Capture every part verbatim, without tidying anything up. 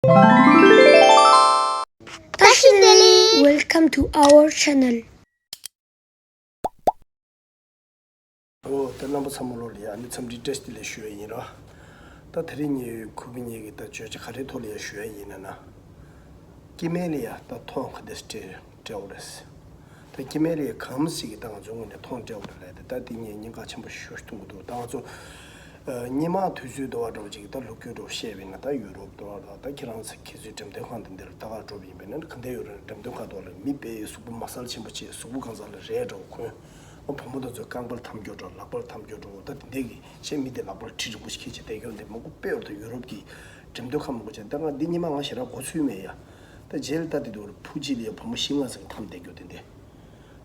བཀྲ་ཤིས་བདེ་ལེགས། Welcome to our channel. ཨོ། ད་རྣམ་པ་ཚང་མ་ལོ་ལ་ཡ་ཨ་ནི་འཚམས་འདྲི་བཀྲ་ཤིས་བདེ་ལེགས་ཞུ་ཡ་ཡིན་ར། ད་དེ་རིང་ངས་ཁུ་བི་ཉེ་གི་ད་བརྗོད་བྱ་ག་རེའི་ཐོག་ལ་ཡ་ཞུ་ཡ་ཡིན་ན་ན། སྐྱེ་དམན་ལ་ཡ་ད་མཐོང་ག་དེ་སྤྲད་སྤྲད་འོ་རེད། ད་སྐྱེ་དམན་ལ་ཡ་གང་ཞིག་གི་ད་ང་ཚོ་ངོས་ནས་མཐོང་སྤྲད་འོ་རེད་ལས་ད་ད་དེ་ངས་སྙིང་ཁ་ཆེན་པོ་ཞུ་ཐུབ་ཀྱི་འདུག་ད་ང་ཚོ། སྔོན་མ་དུས་ཚོད་འདྲ་བ་འདྲ་བོ་ཅིག་ད་ལོ་རྒྱུས་འདྲ་བོ་བཤད་པ་ཡིན་ན་ད་ཡུ་རོབ་འདྲ་བ་དང་ད་ཁྱེད་རང་ཚོ་ཁྱེད་ཚོའི་འགྲེམས་སྟོན་ཁང་འདི་འདིར་ལྟ་ག་འགྲོ་བ་ཡིན་པས་ན་ག་འདྲ་ཡོད་རེད། འགྲེམས་སྟོན་ཁང་ཐོག་ལ་མི་དཔེ་གཟུགས་པོ་མ་སལ་ཆེན་པོ་བྱས་གཟུགས་པོ་གང་ཟག་ལ་རས་འདྲ་བོ་གོན། ཨ་བུ་མོ་དེ་ཚོས་རྐང་པར་འཐམ་རྒྱུ་འདྲ་བོ་ལག་པར་འཐམ་རྒྱུ་འདྲ་བོ་ད་དེ་འདྲས་ཀྱི་བྱས་མི་དེ་ལག་པར་གྲི་རིང་པོ་ཞིག་འཁྱེར་བྱས་བསྡད་རྒྱུ་འདི་མང་པོ་དཔེ་ཡོད་རེད། ད་ཡུ་རོབ་ཀྱི་འགྲེམས་སྟོན་ཁང་མང་པོ་བྱས་ད་ང་འདི་སྔོན་མ་ང་ཞེ་དྲག་མགོ་ཚོས་མེད་ཡ། ད་རྗེས་ལ་ད་དེ་དུས་ཕུ་གཅིག་ལ་ཡ་བུ་མོ་བཞི་ལྔ་ཙམ་འཐམ་བསྡད་རྒྱུ་དེ་འདྲས།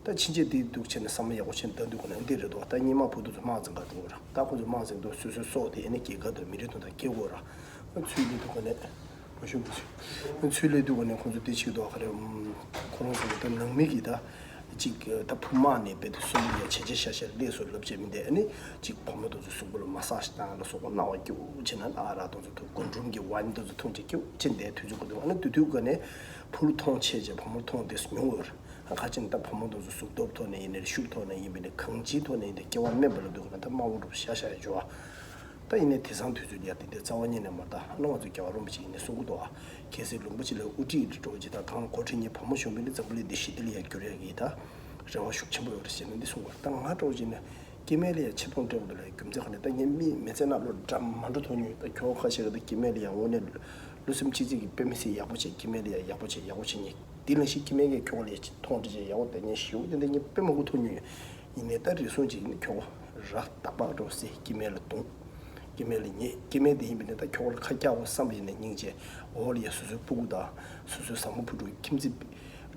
ད་ཕྱིན་ཆད་དེ་འདུག་བྱས་ནས་བསམ་བློ་ཡག་པོ་བྱས་ནས་ལྟ་དུས་ག་ནས་འདི་རེད་འདུག་ད་སྔོན་མ་བུ་དེ་ཚོ་དམག་འཛིང་ག་འགྲོ་གི་ར། ད་ཁོ་ཚོ་དམག་འཛིང་དུས་སོ་སོའི་སྲོག་དེ་ཨ་ནི་རྒྱལ་ཁབ་དང་མི་རིགས་དོན་དག་སྐྱེལ་དགོས་ར། ཚུར་སླེབས་དུས་ག་ནས་མ་ཞུ་མ་ཞུ། ཚུར་སླེབས་དུས་ག་ནས་ཁོ་ཚོ་དེ་ཕྱིར་དུ་ག་རེ་ཁོ་རང་ཚོ་གི་ད་ནང་མི་གི་ད་ཅིག་ད་བུ་དམག་ནས་རྦད་དེ་སོ་ལུ་ཡ་བྱས་བྱས་ཤ་ཤ་སླེབས་སོ་ལབ་བྱས་མི་འདི་ཨ་ནི་ཅིག་བུ་མོ་དེ་ཚོ་གཟུགས་པོ་ལ་མ་སག་ཞིག་བཏང་ལ་སོགས་པ་སྣང་བ་སྐྱིད་པོ་བྱས་ན་ཨ་རག་དེ་ཚོ་ཐུག་རྒུན་འབྲུམ་གྱི་ཝའིན་དེ་ཚོ་འཐུང་བྱས་སྐྱིད་པོ་བྱས་འདས་དུས་ཚོད་ག་དུས་ཨ་ནི་དུས་དུས་ག་ནས་བུ་ལ་མཐོང་ཆེ་བྱས་བུ་མོ་ལ་མཐོང་དེ་ཉུང་བར། ཁ་ཅིག་ད་བུ་མོ་དེ་ཚོ་གཟུགས་སྟོབས་ཐོག་ནས་ཡིན་ནའི་ཤུགས་ཐོག་ནས་ཡིན་པའི་ནི་གང་ཅིའི་ཐོག་ནས་ཡིན་ཏེ་སྐྱེ་བ་དམན་པ་ལ་འདུག་ན་ད་དམའ་བོ་རུ་ཤ་ཤ་ཡ་འཇོག་ད་ཡིན་ནའི་དེང་སང་དུས་ཚོད་ལ་ཡ་དེ་འདྲའི་རྩ་བ་ཉིད་ནས་མ་རེད། ད་ཨ་ནི་ང་ཚོ་རྒྱལ་བ་རིན་པོ་ཆེ་ཡིན་ནའི་གསུང་གི་འདུག་ཨ། གལ་སྲིད་ལུང་པ་ཅིག་ལ་དབུ་ཁྲིད་འགྲོ་བ་ཅིག་དང་གང་ལ་འགོ་ཁྲིད་ཉིད་བུ་མོ་གཞོན་པའི་ནི་འཛམ་བུ་གླིང་འདི་ཞི་བདེ་ལ་ཡ་འགྱུར་ཡ་གི་ད་རེ་བ་ཤུགས་ཆེན་པོ་ཡོད་རེད་ཟེར་ནས་འདི་གསུང་བ་རེད། ད་ང་འདྲ་བོ་ཅིག་ནས་སྐྱེ་དམན་ལ་ཡ་ཆེ་མཐོང་སྤྲད་དགོས་འདུག་ལ་རྒྱུ་མཚན་ག་ནས་ད་ངས་མི་མི་ཚེ་ནང་ལོ་འདྲ་མ་འདྲ་མཐོང་མྱོང་ད་ཁྱོ་ག་ཁ་ཤས་ཀྱི་ད་སྐྱེ་དམན་ལ་ཡ་དངོས་གནས་བློ་སེམས་གཅིག་མཚུངས་ཀྱི་དཔེ་མི་སྲིད་ཡག་པོ་བྱས་སྐྱེ་དམན་ལ་ཡ་ཡག་པོ་བྱས་ཡག་པོ་བྱས་ཉེ། དེ་ལ་ཞིག་སྐྱེ་དམན་གྱིས་ཁྱོད་ལ་མཐོང་འདྲི་བྱས་ཡག་པོ་དེ་ཉིད་ཞིའུ་དེ་འདྲ་ཉིད་དཔེ་མང་པོ་མཐོང་མྱོང་ཡོད། ཡིན་ནའི་ད་རེ་ཟུང་ཅིག་ནི་ཁྱོད་ར་རྟག་པར་འགྲོ་སྲིད་སྐྱེ་དམན་ལ་གདུང་། སྐྱེ་དམན་ལ་ཉེ་སྐྱེ་དམན་དེ་ཡིན་པས་ནི་ད་ཁྱོད་ལ་ཁ་རྒྱག་པ་བསམ་པ་ཡིན་ནའི་སྙིང་རྗེ་འོ་ལ་ཡ་སོ་སོའི་སྤུ་གུ་དང་སོ་སོའི་བཟང་མོ་བུ་ཕྲུག་ཁྱིམ་མཚེས་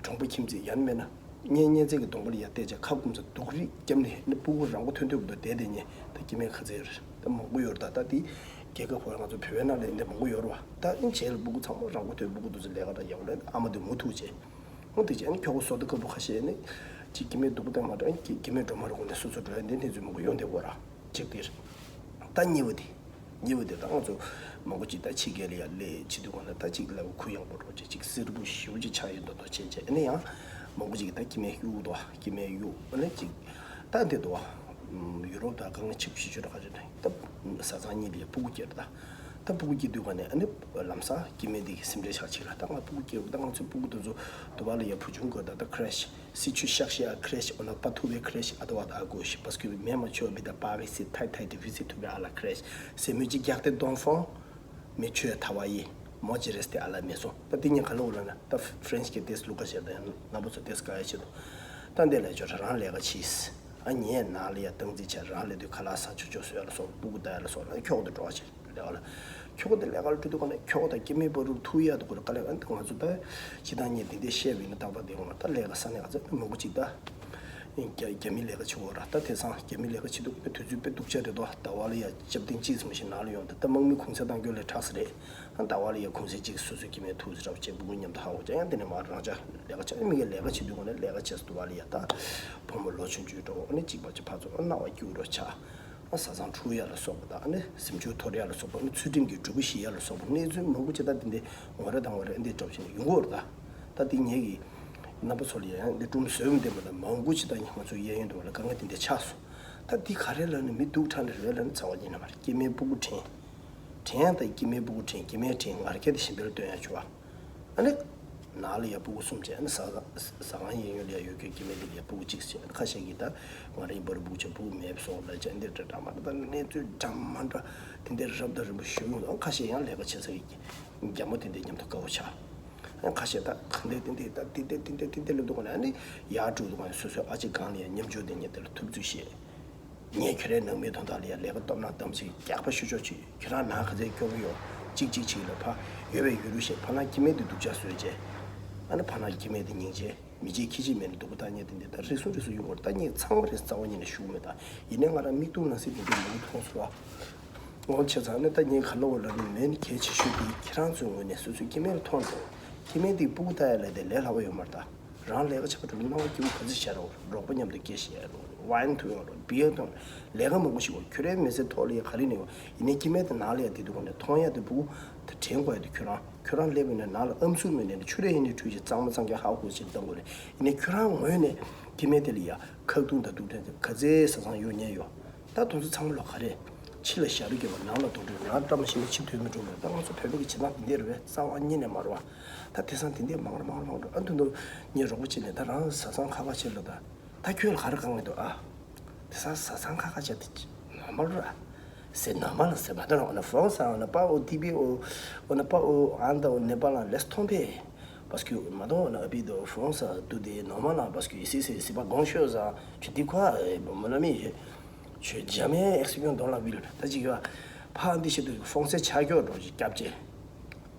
གྲོང་པ་ཁྱིམ་མཚེས་ཡང་མེད་ན་གཉེན་གཉེན་ཚན་གྱི་གདོང་པ་ལ་ཡ་བལྟས་བྱས་ཁ་སྐུམ་ཚ་སྡུག་རིགས་བརྒྱབ་ནས་ནི་སྤུ་གུ་རང་མགོ་ཐོན་ཐོན་པ་དང་བསྡད་དེ་ཉེ་ད་སྐྱེ་དམན་ཁ་ཚ་ཡོད་རེད། ད་མང་པོ་ཡོད་རེད། ད་ད་དེ་རྒྱལ་ཁབ་ཁོ་རང་ང་ཚོ་བོད་པའི་ནང་ལ་འདི་མང་པོ་ཡོད་རེད་བ། ད་ཨིན་བྱས་ལ་སྤུ་གུ་ཚང་མ་རང་མགོ་ཐོན་སྤུ་གུ་དུ་ཚོ་ལས་ཀ་འདྲ་ཡག་པོ་ལས་ཨ་མ་དེ་མུ་ཐུག་བྱས། འོ་དེ་བྱས་ནི་ཁྱོ་ག་བཟོ་ལྟ་དཀར་པོ་ཁ་ཤས་ནི་ཅིག་སྐྱེ་དམན་སྡུག་པོ་བཏང་མ་འགྲོ་ཨ་སྐྱེ་དམན་འགྲོ་མ་རུ་གོ་ནས་སོ་སོ་འགྲོ་ཡ་འདི་འདི་ཚོ་མང་པོ་ཡོང་བསྡད་གོ་ར་ཅིག་དེར། ད་གཉིས་པ་དེ། གཉིས་པ་དེ་ད་ང་ཚོ་མང་པོ་ཅིག་ད་ཕྱི་རྒྱལ་ལ་ཡ་སླེབས་བྱེད་དུས་གོ་ན་ད་ཅིག་ལ་གུ་ཡངས་པོ་འགྲོ་བྱེད་ཅིག་སེར་པོ་ཞེ་པོ་ཅིག་ཆགས་ཡོད་མདོག་མདོག་བྱེད་བྱེད་ཨ་ནི་ཡང་མང་པོ་ཅིག་ད་སྐྱེ་དམན་གཡུག་དོ་སྐྱེ་དམན་གཡུག་ཨ་ནི་ཅིག་ད་འདི་དོ། ཡུ་རོབ་ད་གང་ཆིབས་ཞུ་ཆོད་ག་རེ་རེད་ད། བཟའ་ཚང་གཉིས་ལ་ཡ་སྤུ་གུ་སྐྱེ་ར་ད། ད་སྤུ་གུ་སྐྱེ་དུས་ག་ནས་ཨ་ནི་ལམ་སང་སྐྱེ་དམན་འདི་གི་སེམས་ཁྲལ་ཆགས་ཆེ་ར་ད་ང་སྤུ་གུ་སྐྱེ་རུ་ད་ང་ཚོའི་སྤུ་གུ་དེ་ཚོ་དུ་བ་ལ་ཡ་བུ་ཆུང་དགོས་ད་ད་ཁྲེཤ། Si tu cherches à crèche, on n'a pas trouvé crèche adéquate à gauche, parce que même tu habites à Paris, c'est très très difficile de trouver à la crèche. C'est mieux de garder d'enfants, mais tu travailles. Moi, je reste à la maison. ད་དེ་ཉིན་ག་ལོ་ལ་ན་ད་French གི་ཏེས་ལུ་ག་ཞེས་ད་ཡང་ན་བུ་ཚོ་ཏེས་ག་ཡ་ཆེ་དོ། ད་འདི་ལ་ཅོ་རང་ལས་ཀ་ཆིས། ཨ་ཉེ་ནང་ལ་ཡ་སྟངས་འཛིན་བྱས་རང་ལས་དུས་ཁ་ལག་ཟ་ཆོག་ཆོག་བཟོ་ཡ་ལ་སོགས་སྤུ་གུ་ལྟ་ཡ་ལ་སོགས་ལ་ཁྱོག་ཏུ་འགྲོ་བ་ཆེ། ལས་ཀ་ལ། ཁྱོ་ག་དེ་ལས་ཀ་ལ་འགྲོ་དུས་ག་ནས་ཁྱོ་ག་དང་སྐྱེ་དམན་བར་དུ་ཐུག་ཡག་དུ་ཁོ་ར་དཀའ་ལས་ཨ་ནི་ད་ང་ཚོ་ད་ཇི་ལྟར་ཉིད་འདི་འདྲའི་བཤད་པ་ཡིན་ན་རྟག་པར་དེ་ངོ་ད་ལས་ཀ་ས་ནས་ག་ཚོད་མང་པོ་ཅིག་ད་རྒྱ་རྒྱ་མི་ལས་ཀ་བྱེད་འོ་ར་ད་དེང་སང་རྒྱ་མི་ལས་ཀ་བྱེད་དུས་དུས་ཚོད་དཔེ་སྡུག་ཅག་རེད་དོ། ཟླ་བ་ལ་ཡ་སྐྱབས་ཐེངས་གཅིག་ཙམ་ཞིག་ནང་ལ་ཡོང་ད་ད་དམག་མི་གུང་སེང་གཏང་རྒྱུ་ལས་དྲག་ས་རེད། ཨ་ཟླ་བ་ལ་ཡ་གུང་སེང་གཅིག་སོ་སོའི་སྐྱེ་དམན་ཐུག་ཟེར་བྱས་སྤུ་གུ་མཉམ་དུ་ཧ་གོ་ཅག་ཡང་དེ་ནས་མ་རང་ཅག་ལས་ཀ་བྱ་མི་གའི་ལས་ཀ་བྱེད་དུས་ག་ནས་ལས་ཀ་བྱས་ཟླ་བ་ལ་ཡ་ད་བུ་མོ་ལོ་ཆུང་ཆུང་འགྲོ་ཨ་ནི་གཅིག་པ་གཅིག་ཕར་ཚུར་ཨ་སྣང་བ་སྐྱིད་རོ་ཆགས། ཨ་བཟའ་ཚང་འཁྲུག་ཡ་ལ་སོགས་པ་དང་ཨ་ནི་སེམས་ཤུགས་འཐོར་ཡ་ལ་སོགས་པ་ཨ་ནི་ཚུལ་ཁྲིམས་ཀྱི་འབྲས་བུ་ཞི་ཡ་ལ་སོགས་པ་གནས་ཚུལ་མང་པོ་ཅིག་ད་དེ་འདྲའི་ངོ་རེ་དང་ངོ་རེ་ཨ་འདི་འདྲ་བྱས་ནས་ཡོང་གི་ཡོད་རེད་ད། ད་དེ་ངེད་ཀྱི་རྣམ་པ་ཚོ་ལ་ཡང་འདི་སྒྲུང་བཟོས་མི་འདེམས་པ་དང་མང་པོ་ཅིག་ད་ཡིན་ང་ཚོ་གཡས་གཡོན་དུ་བ་ལ་དཀའ་ངལ་དེ་འདྲ་ཆགས་སོང་། ད་འདི་ག་རེ་ལབ་ན་མི་སྡུག་ཕྲག་ནས་རེད་ལབ་ན་རྩ་བ་ཉིད་ནས་མ་རེད། སྐྱེ་དམན་སྤུ་གུ་དྲན། དྲན་ཡང་ད་སྐྱེ་དམན་སྤུ་གུ་དྲན་སྐྱེ་དམན་དྲན་ངར་སྐད་དེ་གཞན་པ་ལ་སྟོན་ཡ་བྱུང་བ། ཨ་ནི། ནང་ལ་ཡ་སྤུ་གུ་གསུམ་བྱས་ཨ་ནི་ཟ་ཟ་ཁང་གཡས་གཡོན་ལ་ཡ་ཡོད་མཁན་སྐྱེ་དམན་དེ་ལ་ཡ་སྤུ་གུ་གཅིག་བྱས་ཨ་ནི་ཁ་ཤས་ཀྱིས་ད་ང་རའི་བར་སྤུ་གུ་ཆ་སྤུ་གུ་མེད་པ་སོགས་ལ་བྱས་འདི་འདྲ་འདྲ་མ་འདྲ་ད་གནས་ཚུལ་འདྲ་མ་འདྲ་དེ་འདྲ་རབ་དང་རིམ་པ་ཞུ་ཡོང་དུས་ཁ་ཤས་ཡང་ལས་ཀ་བྱེད་ས་ཡི་རྒྱ་མོ་དེ་འདྲའི་མཉམ་དུ་དགའ་བོ་ཆགས། ཨ་ཁ་ཤས་ད་ག་འདྲ་དེ་འདྲ་ད་དེ་འདྲ་དེ་འདྲ་དེ་འདྲ་ལ་འདུག་ག་ནས་ཨ་ནི་ཡར་འགྲོ་དུས་ག་ནས་སོ་སོའི་ཨ་ཅེ་སྒང་ལ་ཡ་མཉམ་འཇོག་དེ་ཉིད་དེ་ལ་ཐུབ་ཚོད་བྱས། ངས་ཁྱོད་རའི་ནང་མིའི་དོན་དག་ལ་ཡང་ལས་ཀ་སྟོབས་ན་གཏམ་ཚིག་རྒྱག་པ་ཞུ་ཆོག་ཅིག་ཁྱོད་རང་ནང་ག་ཚད་སྐྱོ་གི་ཡོད་ཅིག་ཅིག་ཅིག་ལ་ཕ་ཡོད་པའི་ཡོད་རུ་ཞེས་ཕ་ནང་སྐྱེ་དམན་དེ་སྡུག་ཅག་བཟོས་རྗེས་ཨ་ནི་ཕ་ནང་སྐྱེ་དམན་དེ་སྙིང་རྗེ་མི་རྗེ་ཁྱི་རྗེ་མེད་ནི་སྡུག་པོ་ད་ཉེ་དེ་འདི་ད་རེ་ཟུང་རེ་ཟུང་ཡོང་བར་ད་ངས་ཚང་མ་རེ་རྩ་བ་ཉིད་ནས་ཞུ་གི་མེད་ད་ཡིན་ནའི་ང་རང་མིག་ཏུ་ན་སྲིད་དེ་འདི་མི་མཐོང་སོང་བ། འོ་བྱས་ཙང་ནི་ད་ངས་ག་ལ་འོ་ལ་ནི་མེད་ནི་གལ་ཆེ་ཤོས་དེ་ཁྱེད་རང་ཚོའི་ངོས་ནས་སོ་སོའི་སྐྱེ་དམན་ལ་མཐོང་དང་སྐྱེ་དམན་དེ་སྤུ་གུ་ལྟ་ཡ་ལ་དེ་ལས་སླ་བ་ཡོད་མ་རེད་ད། རང་ལས་ཀ་བྱེད་པ་དྲུག་ལ་སྣང་བ་སྐྱིད་པོ་ག་ཚོད་བྱས་རོགས། རོགས་པ་མཉམ་དུ་སྐད་བཤད་རོགས། ཝའིན་འཐུང་ཡོང་རོགས། བི་ཡར་འཐུང་རོགས། ལས་ཀ་མང་པོ་ཞིག་ཡོད། ཁྱོད་རའི་མི་ཚེ་ཐོག་ལ་ཡ་ག་རེ་ནས་ཡོང་། ཡིན་ནའི་སྐྱེ་དམན་དེ་ནང་ལ་ཡ་དེ་འདུག་གོ་ནས་མཐོང་ཡ་དེ་ཕྲུ་གུ་དེ་དྲན་དགོས་ཡ་དེ་ཁྱོད་རང་། ཁྱོད་རང་སླེབས་ཡོང་ནས་ནང་ལ་ཨམ་སྲུ་མེད་ནས་ཆུ་ར་ཡིན་ནའི་ཁྲུས་ཀྱི་གཙང་མ་གཙང་རྐྱང་ཧ་གོ་ཕྱིར་བཏང་དགོས་རེད། ཡིན་ནའི་ཁྱོད་རང་ངོས་ནས་སྐྱེ་དམན་དེ་ལ་ཡ་ཁག་ཐུག་ད་དུག་དྲན་ག་ཚད་བཟའ་ཚང་ཡོད་ཉན་ཡོད། ད་དེ་ཚོ་ཚང་མ་ལོ་ག་རེད། ཕྱི་ལ་ཞབས་བྲོ་རྒྱབ་པ་ནང་ལ་རྡོག་སྒྲིལ། ནང་བཀྲ་མ་ཤིས་པ་ཕྱི་ཐོན་མི་འགྲོ་བས། ད་ང་ཚོ་བོད་པ་གི་བྱེད་སྟངས་འདི་འདྲ་རེད་པས། རྩ་བ་ཉིད་ནས་མ་རེད་པ། ད་དེང་སང་དེ་འདྲ་མང་རུ་མང་རུ་མང་རུ། ཨ་མདོ་ནས་ངའི་རོགས་པ་གཅིག་ནས་ད་རང་བཟའ་ཚང་ཁ་ཁ་བྱེད་ལབ་ད། ད་ཁྱོད་ལ་ག་རེ་དཀའ་ངལ་འདུག་ཨ། དེང་སང་བཟའ་ཚང་ཁ་ཁ་བྱེད་དེ་ནོར་མལ་རེད། C'est normal, c'est pas normal. On a France, on n'a pas au Tibet, au, on n'a pas au Inde, au Népal, laisse tomber. Parce que maintenant, on a envie de France, tout est normal, hein, parce que ici, c'est c'est pas grand-chose, hein. Tu dis quoi, euh, mon ami, je n'ai jamais exprimé dans la ville. ད་ཅིག་ཡོད། ཕ་འདི་ཞིག་ཏུ་ཧྥོང་སེ་ཆ་རྒྱོ་འགྲོ་ཅིག་སྐྱབས་རྗེ།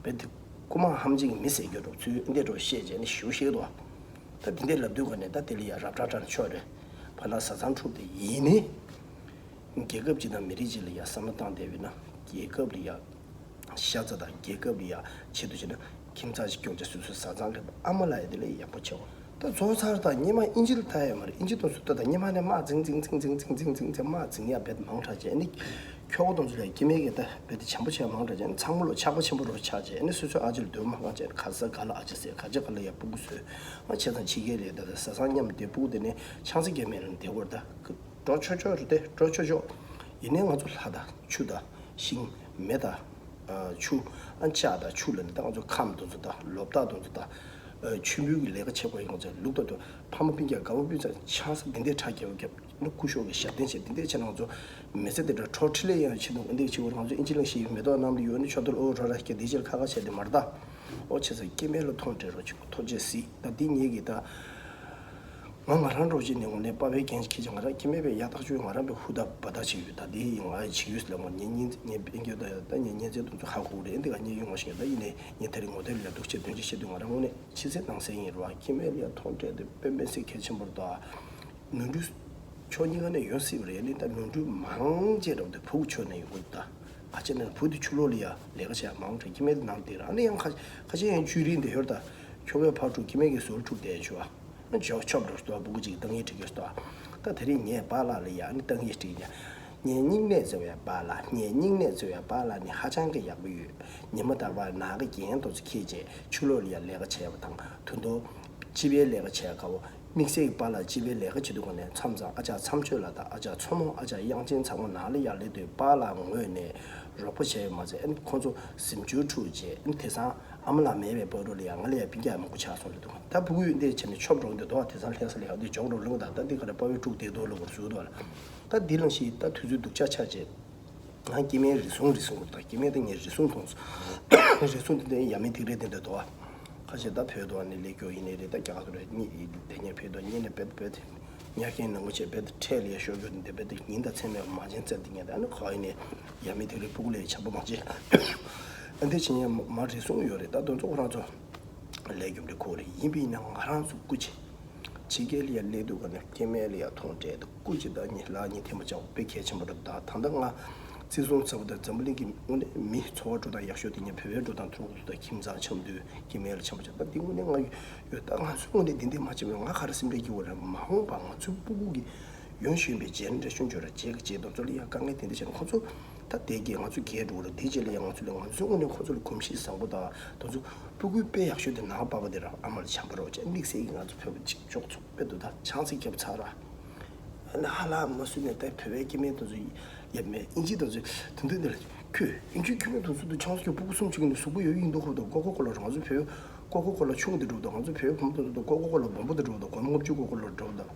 བེད་དེ་རྐུ་མ་ཧམ་ཅིག་མི་ཟེར་རྒྱོ་འགྲོ་ཚུལ་འདི་འགྲོ་བཤད་བྱས་ནས་ཞུ་ཤེས་དོ། ད་དེ་འདྲའི་ལབ་དུས་ག་ནས་ད་དེ་ལ་ཡ་རབ་དྲག་དྲག་ན་ཆོག་རེད། ཕ་ན་བཟའ་ཚང་འཁྲུག་དེ་ཡིན་ནི། རྒྱལ་ཁབ་ཅིག་དང་མི་རིགས་ཅིག་ལ་ཡ་བསམ་བློ་བཏང་བསྡད་པས་ན་རྒྱལ་ཁབ་ལ་ཡ། ཤ་ཚ་དང་རྒྱལ་ཁབ་ལ་ཡ་ཆེད་དུ་བྱས་ན་ཁྱིམ་ཚང་ཞིག་སྐྱོང་བྱ་སོ་སོའི་བཟའ་ཚང་ལས་པ་ཨ་མ་ལ་ཡ་དེ་ལས་ཡག་པོ་ཆེ་བ། ད་རྫོགས་ཚར་དང་སྔོན་མ་ཨིན་ཇི་ལ་ལྟ་ཡ་མ་རེད། ཨིན་ཇི་དང་སུ་ལྟ་དང་སྔོན་མ་ནས་དམག་འཛིང་འཛིང་འཛིང་འཛིང་དམག་འཛིང་ཡ་བེད་མང་དྲགས་བྱས་ནི། ཁྱོ་ག་དང་ཚུ་ལ་སྐྱེ་དམན་གྱི་ད་བེད་དེ་བྱམས་པོ་བྱས་མང་དྲགས་བྱས་ནི་ཚང་མ་ལོ་ཆགས་པ་ཆེན་པོ་རུ་ཆགས་བྱས་ནི་སོ་སོའི་ཨ་ཅེ་ལ་སྡོད་མ་གང་བྱས་ནི་ག་ས་ག་ལ་ཨ་ཅེ་ཟེར་ག་ཅེ་ག་ལ་ཡ་སྤུ་གུ་བཟོས། ཨ་བྱས་ཙང་ཕྱི་རྒྱལ་ལས་ད་ད་བཟའ་ཚང་མཉམ་བསྡད། སྤུ་གུ་དེ་ནས་ཆང་ས་རྒྱ་མེད་ལ་བསྡད་དགོས་རེད་ད། འགྲོ་ཆོག་ཆོག་རེད་དེ་འགྲོ་ཆོག་ཆོག་ཡིན་ནའི་ང་ཚོ་ལྷ་དང་ཆུ་དང་ཤིང་མེ་དང་ཆུ། ཨ་ལྕགས་དང་ཆུ་ལ་ནི་ད་ང་ཚོ་ཁམས་དེ་ཚོ་དང་ལོ་རྟགས་དེ་ཚོ་དང་། མཆོད་འབུལ་གྱི་ལས་ཀ་བྱེད་དགོས་ཡོང་ཚེ་ལུག་དང་དུ་ཕ་མ་སྤུན་ཀྱག་དགའ་བོ་སྤུན་ཚང་ཆང་ས་འདི་འདྲའི་ཁྲག་རྒྱབ་རྒྱབ་ནི་སྐུ་ཞབས་ཀྱི་ཞབས་བརྟན་བྱས་འདི་འདྲའི་བྱས་ན་ང་ཚོ་མི་ཚེ་འདི་འདྲ་འཕྲོ་འཕྲི་ལས་ཡང་ཆེ་འདུག་འདི་ཆེ་བོར་ང་ཚོ་ཨིན་ཇི་ལང་ཤེས་ཡོད་མེ་ཏོག་གནམ་ལ་ཡོད་ནི་ཆོ་ཏོ་ཨོ་རོ་ར་སྐྱེ་འདི་ཕྱིར་ཁ་ཁ་བྱས་ཏེ་མར་ད། ཨོ་བྱས་ཙང་སྐྱེ་དམན་ལ་མཐོང་སྤྲད་རོགས་བྱེད་དགོས་ཐུགས་རྗེ་གཟིགས། ད་འདི་ངེད་ཀྱི་ད། ང་ང་རང་འགྲོ་བྱེད་ནས་ངོ་ནས་པ་ཕའི་འགན་ཁྱེད་ཀྱི་ང་རང་ཁྱེད་མེད་པའི་ཡག་ཐག་ཆོད་ང་རང་པའི་ཧུ་ད་བ་ད་བྱེད་ཡོད། ད་དེ་ཡིན་ང་ཡི་བྱེད་ཡོད་ལ་ངོ་ཉེ་ཉིན་ཉེ་དཔེ་འགྱོད་ད་ཡ་ད་ཉེ་ཉེ་ཚེ་དུང་ཚོ་ཧ་གོ་རེད་འདི་ག་ཉེ་ཡོད་ངོ་ཤེས་ད་ཡིན་ནས་ཉེ་ཐ་རི་ངོ་དེ་ལ་ཡ་འདུག་ཆེ་དོན་ཆེ་བཤད་དུས་ང་རང་ངོ་ནས་ཕྱི་ཚེ་ནང་གསལ་ཡིན་རོ། ཁྱེད་མེད་ལ་ཡ་མཐོང་སྤྲད་དེ་དཔེ་མེད་སེ་གལ་ཆེན་པོར་ད་ནོར་འཁྲུལ་ཕྱོགས་གཉིས་ཀ་ནས་ཡོང་སྲིད་པ་རེད། ནི་ད་ནོར་འཁྲུལ་མང་ཆེ་རབ་དེ་ཕུག་ཆོད་ནས་ཡོང་གི་ད་ག་ཆེ་ནས་བུ་དེ་ཆུ་ལོག་ལ་ཡ་ལས་ཀ་བྱས་མང་དྲགས་ཁྱེད་མེད་དེ་ནང་དེ་ར་ཨ་ནི་ཡང་ཁ་ཁ་ཆེ་ཡང་བཅུད་རིན་དེ་ཡོད་ད་ཁྱོ་གའི་ཕར་འཁྲུག་ཁྱེད་མེད་ཀྱི་ཟོར་འཁྲུག་དེ་ཆོ། ཇོ་ཆོབ་འགྲོ་སྟོ་བུ་གུ་ཅིག་ཏང་ཡིག་བྲིས་ཀྱི་སྟོ། ད་དེ་རིང་ངས་པཱ་ལགས་ལ་ཡ་ནི་ཏང་ཡིག་བྲིས་ཀྱི། ངའི་སྙིང་ནས་བརྩེ་བའི་པཱ་ལགས། ངའི་སྙིང་ནས་བརྩེ་བའི་པཱ་ལགས་ནི་ཧ་ཅང་གི་ཡག་པོ་ཡོད། ཉི་མ་རྟག་པར་ནག་གི་རྒྱན་དུ་ཚུ་འཁྱེར་བྱས་ཆུ་ལོག་ལ་ཡ་ལས་ཀ་བྱས་པ་དང་དུ་དོ། སྤྱི་པའི་ལས་ཀ་བྱས་དཀའ་བོ། དམིགས་བསལ་གྱི་པཱ་ལགས་སྤྱི་པའི་ལས་ཀ་བྱེད་དུས་གོང་ནས་མཚམས་མཚམས་ཨ་ཅག་མཚམས་གཅོད་ལ་དང་ཨ་ཅག་མཚོ་མོ་ཨ་ཅག་དབྱངས་ཅན་ཚ་མོ་ནང་ལ་ཡ་སླེབས་དུས་པཱ་ལགས་ངོས་ནས་རོགས་པ་བྱས་ཡོད་མ་ཚད་ཨ་ནི་ཁོང་ཚོ་གཟིམ་ཆུང་འཁྲུག་བྱས་ཨ་ནི་དེང་སང་། ཨ་མ་ལགས་མེད་པའི་བར་དུ་ལ་ཡང་ང་ལ་ཡང་སྤུན་ཀྱག་མང་པོ་ཆགས་སོང་རེད་འདུག་ད་ཕྲུ་གུ་ཡོད་འདི་བྱས་ནས་ཆོབ་འགྲོ་འདི་དོ་བ་དེང་སང་ལྷ་ས་ལ་ཡང་འདི་འཇོག་འགྲོ་ལུང་དང་ད་འདི་ག་རེ་པ་བའི་ཕྲུ་གུ་བསྡད་དོ་ལ་བར་བཟོས་དོ་ལ། ད་འདི་ལང་ཤི་ད་དུས་ཚོད་སྡུག་ཅག་ཆགས་བྱས། ང་སྐྱེ་དམན་རེ་ཟུང་རེ་ཟུང་རུ་ད་སྐྱེ་དམན་ད་ངས་རེ་ཟུང་མཐོང་སོང་། རེ་ཟུང་འདི་འདི་ཡ་མི་ཐིག་རེ་འདི་འདི་དོ་བ། ཁ་ཤས་ད་བོད་དོ་ནི་ལས་སྐྱོ་ཡིན་ནི་རེད། ད་རྒྱ་གར་དུ་རེད་གཉིད་དེ་ཉལ་བོད་དོ་གཉིད་ནས་བེད་བེད། ཉ་རྒན་ནང་མོ་ཆེ་བེད་ཁྲལ་ལས་ཤོར་རྒྱུ་འདི་བེད་ཉིན་དང་མཚན་མེད་མ་བྱན་བཙལ་དེ་ཉལ་ད་ཨ་ནི་ག་ཡིན་ནས་ཡ་མི་དེ་རེ་སྤུ་གུ་ལས་བྱམས་པོ་མ་བྱེད། ཨ་འདི་ཕྱི་ཉལ་མ་རེ་ཟུང་ཡོད་རེད། ད་དོན་ཚོ་ཁོ་རང་ཚོ་ལས་རྒྱུ་འབྲས་ཁོ་རེད། ཡིན་པས་ན་ང་རང་ཚོ་སྐུ་མཁྱེན། ཕྱི་རྒྱལ་ལ་ཡ་སླེབས་དུས་ག་ནས་སྐྱེ་དམན་ལ་ཡ་མཐོང་འདྲ་དང་སྐུ་མཁྱེན་ད་ཉིན་ལ་ཉིན་ཐེངས་མ་བཅར་བ་དཔེ་གལ་ཆེན་པོ་རེད། ད་ད་ལྟ་ང་བརྩི་སྲུང་ཚ་པོ་དང་འཛམ་བུ་གླིང་གི་དངོས་གནས་མི་འཚོ་བ་འགྲོ་སྟངས་ཡག་ཤོས་དེ་ཉིན་བོད་འགྲོ་སྟངས་ཐུག་ཐུག་དང་ཁྱིམ་ཚང་འཆམ་དུས་སྐྱེ་དམན་ལ་འཆམ་པོ་བྱ། ད་འདི་དངོས་གནས་ང་ཡོད། ད་ང་ཚོའི་དངོས་གནས་འདི་འདི་མ་བྱས་པས་ང་ག་རེ་སེམས་ཁྲལ་སྐྱེ་བོ་རེད། མ་འོངས་པ་ང་ཚོའི་སྤུ་གུ་གི་ཡོན་ཤེས་པའི་ཇེ་ནེ་རེ་ཤན་འབྱོར་ར་རྗེས་ཀྱི་རྗེས་དང་ཚོ་ལ་ཡང་དཀའ་ངལ་དེ་འདྲ་བྱས་ན་ཁོ་ཚོ་ད་དེ་གས་ང་ཚོ་རྒས་འགྲོ་ར་དེ་རྗེས་ལ་ཡང་ང་ཚོ་ལ་ང་ཚོའི་དངོས་གནས་ཁོ་ཚོ་ལ་གོམས་གཤིས་བཟང་པོ་དང་དེ་ཚོ་སྤུ་གུའི་དཔེ་ཡག་ཤོས་དེ་ནང་པ་པ་དེ་ར་ཨ་མ་ལ་བྱམས་པ་རོགས་བྱས་དམིགས་བསལ་གྱི་ང་ཚོ་བོད་པ་གཅིག་ལྕོགས་ཚོགས་དཔེ་འདུག་ད་ཆང་ས་བརྒྱབ་ཚར་ར། ཨ་ནི་ཧ་ལམ་མ་སུ་ནས་ད་བོད་པའི་སྐྱེ་དམན་དེ་ཚོ་ཡ་མེད་ཨིན་ཇི་དེ་ཚོ་དེ་འདྲ་འདི་ལ་ཁྱོད་ཨིན་ཇི་སྐྱེ་དམན་དེ་ཚོ་དུ་ཆང་ས་བརྒྱབ་སྤུ་གུ་གསུམ་གཅིག་ནས་གཟུགས་པོ་ཡོད་ཡིན་མདོག་ཁུག་དང་ཀོ་ཀོ་ཀོ་ལ་རང་ཚོ་བོད་ཀོ་ཀོ་ཀོ་ལ་ཆུང་དེ་འགྲོ་དང་ང་ཚོ་བོད་བུ་མོ་དེ་ཚོ་དང་ཀོ་ཀོ་ཀོ་ལ་སྦོམ་པོ་དེ་འགྲོ་དང་སྒོར་མོ་ལྔ་བཅུ་ཀོ་ཀོ་ལ་འགྲོ་དང་།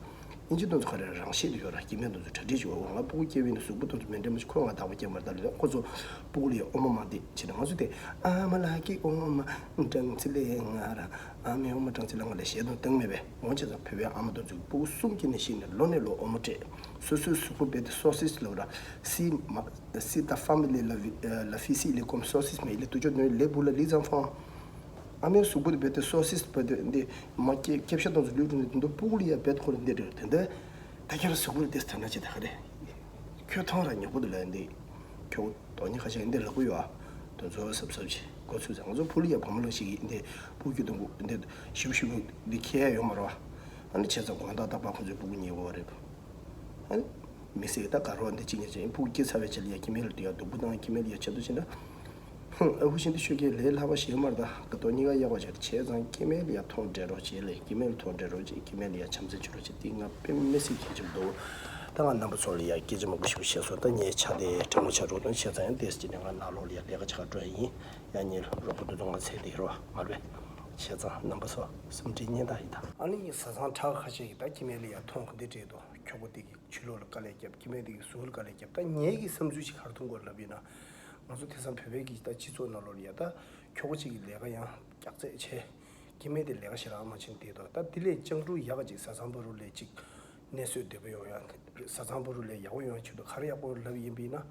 ཨིན་ཇི་དེ་ཚོ་ག་རེ་རང་ཤེད་དུ་ཡོད་ར་སྐྱེ་དམན་དེ་ཚོ་གྲ་སྒྲིག་བྱེད་འོ་ང་སྤུ་གུ་སྐྱེ་བའི་ནི་གཟུགས་པོ་དེ་ཚོ་མི་འདྲ་མ་ཤེས་ཁོ་ང་བདག་པོ་སྐྱེ་མ་རེད་ད་ལས་ཁོ་ཚོ་སྤུ་གུ་ལ་ཡང་ཨོ་མ་མ་འདེད་བྱེད་ན་ང་ཚོ་དེ་ཨ་མ་ལགས་ཀྱི་ཨོ་མ་སྦྲང་རྩི་ལས་ང་ར་ཨ་མའི་ཨོ་མ་སྦྲང་རྩི་ལ་ང་ལ་ཞེ་དང་བཏང་མེད་པས། འོང་བྱས་ཙང་བོད་པའི་ཨ་མ་དེ་ཚོས་སྤུ་གུ་གསུམ་སྐྱེས་ནས་ཤི་ནས་ལོ་ནས་ལོ་ཨོ་མ་སྤྲད། སོ་སོའི་གཟུགས་པོ་རྦད་དེ་སོ་སིས་ལབ་ར། Si ma- si ta femme elle est la vi- euh, la fille si elle est comme saucisse mais il est toujours donné les boules les enfants. ཨ་མའི་གཟུགས་པོ་དེ་རྦད་དེ་སོ་སིས་རྦད་དེ་འདི་མ་སྐྱེ་སྐྱེ་ཤ་དང་ཚོ་ལུས་འགྲོ་ནས་དེ་འདུག་སྤུ་གུ་ལ་ཡ་རྦད་ཁོ་རེ་འདི་འདྲ་དེ་འདྲ། ད་ཁྱེད་རང་གཟུགས་པོ་ལ་དེ་ཐོན་ན་ཅི་ད་ག་རེ། ཁྱོད་ཐང་ར་ཉོག་པོ་དེ་ལ་འདི། ཁྱོད་དོ་ནི་ཁ་ཤས་འདི་ལག་པོ་ཡོད་ཨ། དེ་ཚོ་གཟབ་གཟབ་བྱེད་འགོ་ཚུགས་ཚེ། ང་ཚོ་ཕུག་ལ་ཡ་བུ་མོ་ལ་ཞིག་གིས་འདི་སྤུ་གུ་སྐྱེ་དུས་འདི་ཞིབ་ཞིབ་འདི་ཁྱེར་ཡ་ཡོད་མ་རེད་བ། ཨ་ནི་བྱས་ཙང་དགོང་དག་རྟག་པར་ཁོ་ཚོའི་སྤུ་གུ་ཉལ་དགོས་པ་རེད། ཨ་ནི་མི་སེར་ད་ག་རོགས་འདི་གཅིག་ཉལ་བྱས་སྤུ་གུ་སྐྱེས་ཚར་བའི་རྗེས་ལ་ཡ་སྐྱེ་དམན་ལ་འདི་ཡ་སྡུག་པོ་བཏང་། སྐྱེ་དམན་ལ་ཡ་ཆེད་དུ་བྱེད་ན། ཧུང་། ཨ་ཁུ་ཤིན་ཏུ་ཤོད་ཀྱི་ལས་སླ་བ་ཞིག་མ་རེད། ད་ག་ཏོ་གཉིས་ཀ་གཡག་པ་བྱས་བྱས་ཙང་སྐྱེ་དམན་ལ་ཡ་མཐོང་སྤྲད་རོགས་བྱེད་ལས། སྐྱེ་དམན་ལ་མཐོང་སྤྲད་རོགས་བྱེད། སྐྱེ་དམན་ལ་ཡ་བྱམས་བརྩེ་བྱེད་རོགས་བྱེད། འདི་ང་དཔེ་མི་སྲིད་གལ་ཆེན་པོ་འདུག་ད་ང་རྣམ་པ་ཚོ་ལ་ཡ་སྐད་ཆ་མང་པོ་ཞིག་བཤད་སོང་། ད་ངའི་ཆ་དེ་གྲང་མོ་ཆགས་འགྲོ་དོན་བྱས་ཙང་ཡང་ཏོག་ཙམ་ཅིག་ནས་ང་ནང་ལོགས་ལ་ཡ་ལས་ཀ་བྱེད་ག་འགྲོ་ཡ་ཡིན། ཡ་ངའི་རོགས་པ་འདུ་འཛོམས་ང་ཚེ་འདི་རོགས་མ་རེད། བྱས་ཙང་རྣམ་པ་ཚོ་སེམས་ཁྲལ་གཉེན་དག་ཡིན་ད། ཨ་ནི་བཟའ་ཚང་ཁྲག་ཁ་ཤས་ཀྱིས་ད་སྐྱེ་དམན་ལ་ཡ་མཐོང་གི་འདི་བྲིས་འདུག་ཁྱོ་ག་དེ་གི་ཕྱི་ལོགས་ལ་དཀའ་ལས་བརྒྱབ། སྐྱེ་དམན་དེ་གི་གཟུགས་ལ་དཀའ་ལས་བརྒྱབ། ད་ངེད་ཀྱི་བསམ་ཚུལ་ཅིག་ག་རེ་མཐོང་དགོས་ལབ་ཡིན་ན། ང་ཚོ་དེང་སང་བོད་པའི་གི་ད་སྤྱི་ཚོགས་ནང་ལོགས་ལ་ཡ་ད་ཁྱོ་ག་ཅིག་གིས་ལས་ཀ་ཡང་སྐྱག་རྫས་བྱས། སྐྱེ་དམན་དེ་ལས་ཀ་ཞེ་དྲག་མ་བྱེད་བསྡད་འདུག་ད་དེ་ལས་སྤྱང་གྲུང་ཡག་ག་ཅིག་བཟའ་ཚང་བར་དུ་ལས་ཅིག་གནས་ཚུལ་བདེ་པོ་ཡོང་ཡ། བཟའ་ཚང་བར་དུ་ལས་ཡག་པོ་ཡོང་ཡ་ཆེད་དུ་ག་རེ་ཡག་པོ་ལབ་ཡིན་པ་ཡིན་ན།